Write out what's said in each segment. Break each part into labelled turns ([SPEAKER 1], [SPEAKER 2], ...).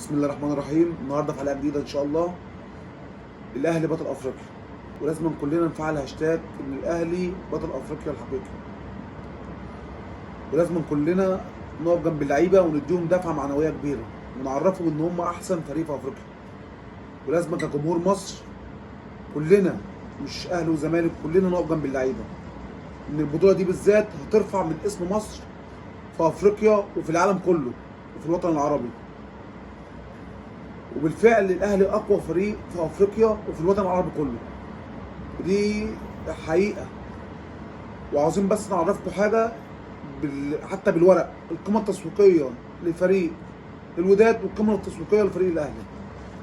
[SPEAKER 1] بسم الله الرحمن الرحيم. النهارده في حلقة جديدة ان شاء الله. الاهلي بطل افريقيا، ولازم كلنا نفعل هاشتاج ان الاهلي بطل افريقيا الحقيقي، ولازم كلنا نقف جنب اللعيبة ونديهم دفعه معنوية كبيرة ونعرفهم ان هم احسن فريق في افريقيا. ولازم كجمهور مصر كلنا، مش اهلي وزمالك، كلنا نقف جنب اللعيبة، ان البطولة دي بالذات هترفع من اسم مصر في افريقيا وفي العالم كله وفي الوطن العربي. وبالفعل الاهلي اقوى فريق في افريقيا وفي الوطن العربي كله، ودي حقيقة. وعاوزين بس نعرفكم حاجة حتى بالورق، القيمة التسويقية لفريق الوداد والقيمة التسويقية لفريق الاهلي.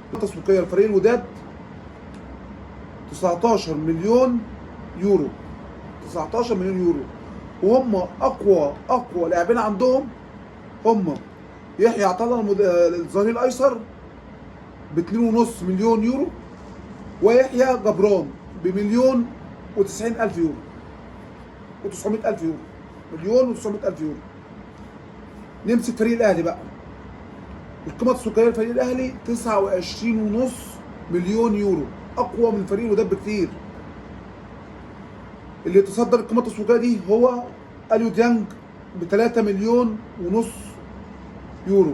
[SPEAKER 1] القيمة التسويقية لفريق الوداد 19 مليون يورو، 19 مليون يورو، وهم اقوى لاعبين عندهم هم يحيى عطله الظهير الايسر ب 2.5 مليون يورو، ويحيى جبران بمليون و90 الف يورو و900 الف يورو، مليون و900 الف يورو. نمسك فريق الاهلي بقى، القيمة التسويقية لفريق الاهلي 29.5 مليون يورو، اقوى من فريق الوداد بكتير. اللي يتصدر القيمة التسويقية دي هو اليو ديانج ب 3 مليون ونص يورو،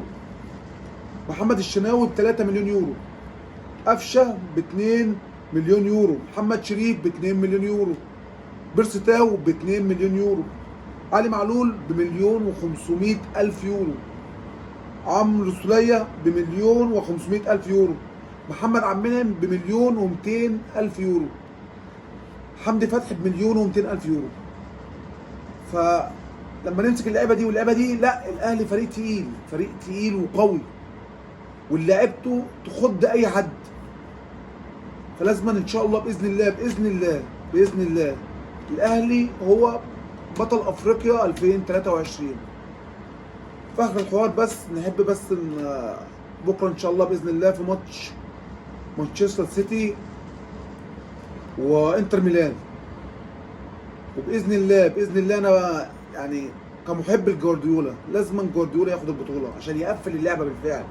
[SPEAKER 1] محمد الشناوي ب 3 مليون يورو، قفشه ب 2 مليون يورو، محمد شريف ب 2 مليون يورو، بيرسي تاو ب 2 مليون يورو، علي معلول بمليون و500 الف يورو، عمرو سولية بمليون و500 الف يورو، محمد عبد المنعم بمليون و200 الف يورو، حمدي فتحي بمليون و200 الف يورو. فلما نمسك اللعيبة دي واللعيبة دي، لا الاهلي فريق تقيل، فريق تقيل وقوي، واللي لعبته تخض اي حد. فلازم ان شاء الله باذن الله باذن الله باذن الله الاهلي هو بطل افريقيا 2023. في اخر الحوار بس نحب بس ان بكره ان شاء الله باذن الله في ماتش مانشستر سيتي وانتر ميلان، وباذن الله باذن الله انا يعني كمحب لجوارديولا لازم جوارديولا ياخد البطولة عشان يقفل اللعبة بالفعل.